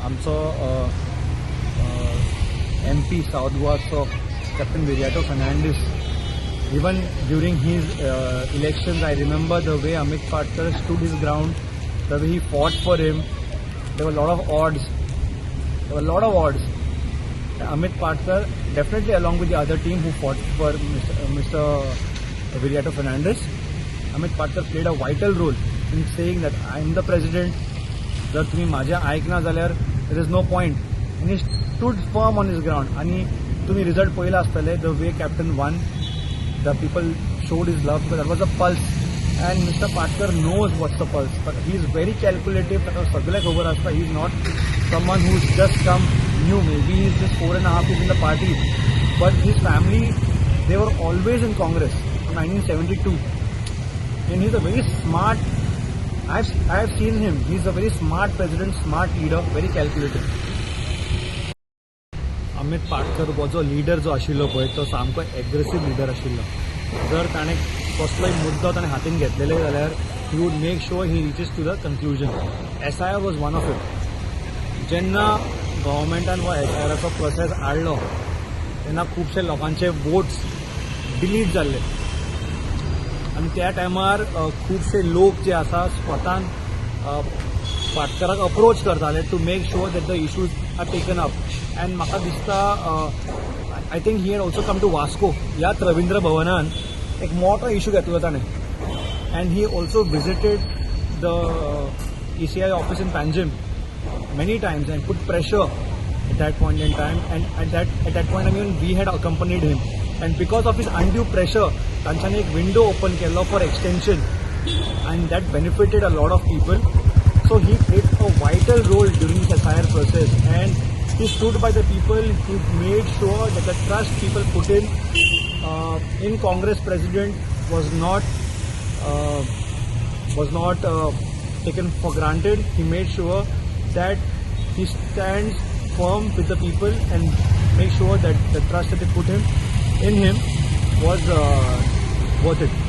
आमचो MP south गोवाचो captain Viriato Fernandes, even during his elections, I remember the way Amit Patkar stood his ground, the way he fought for him. There were a lot of odds. There were a lot of odds. Amit Patkar, definitely along with the other team who fought for Mr. Viriato Fernandez, Amit Patkar played a vital role in saying that I am the president. जर तुम्ही माझ्या ऐकना जाल्यार there is no point, and he stood firm on his ground. आणि तुम्ही result पळयला आसतले, the way captain won, the people showed his love because that was a pulse, and Mr. Patkar knows what's the pulse. But he is very calculative. ताका सगळें खबर आसता. He is not someone who's just come new. Maybe he is just 4.5 years in the party, but his family, they were always in Congress from 1972, and he's a very smart, I've seen him. He's a very smart president, smart leader, very calculative. Amit Patkar हो जो leader जो आशिल्लो पळय, तो सामको aggressive leader आशिल्लो. जर ताणें कसलोय मुद्दो ताणें हातीन घेतलेले जाल्यार he would make sure he reaches to the conclusion. SIR was one of it. जेन्ना गव्हर्मेंटान हो एसआयआराचो प्रोसेस हाडलो तेन्ना खुबशे लोकांचे वोट्स डिलीट जाल्ले आनी त्या टायमार खुबशे लोक जे आसा स्वतान पाटकराक अप्रोच करताले to make sure that the issues are taken up. And म्हाका दिसता, I think he had also come to Vasco. ह्याच रविंद्र भवनान एक मोठो इशू घेतलो ताणें, and he also visited the ECI office in Panjim many times and put pressure at that point in time. And at that point, I mean, we had accompanied him, and because of his undue pressure, तांच्यांनी एक window open केल्लो for extension, and that benefited a lot of people. So he played a vital role during this SIR process, and he stood by the people. He made sure that the trust people put in Congress president was not taken for granted. He made sure that he stands firm with the people and make sure that the trust that they put him in him was worth it.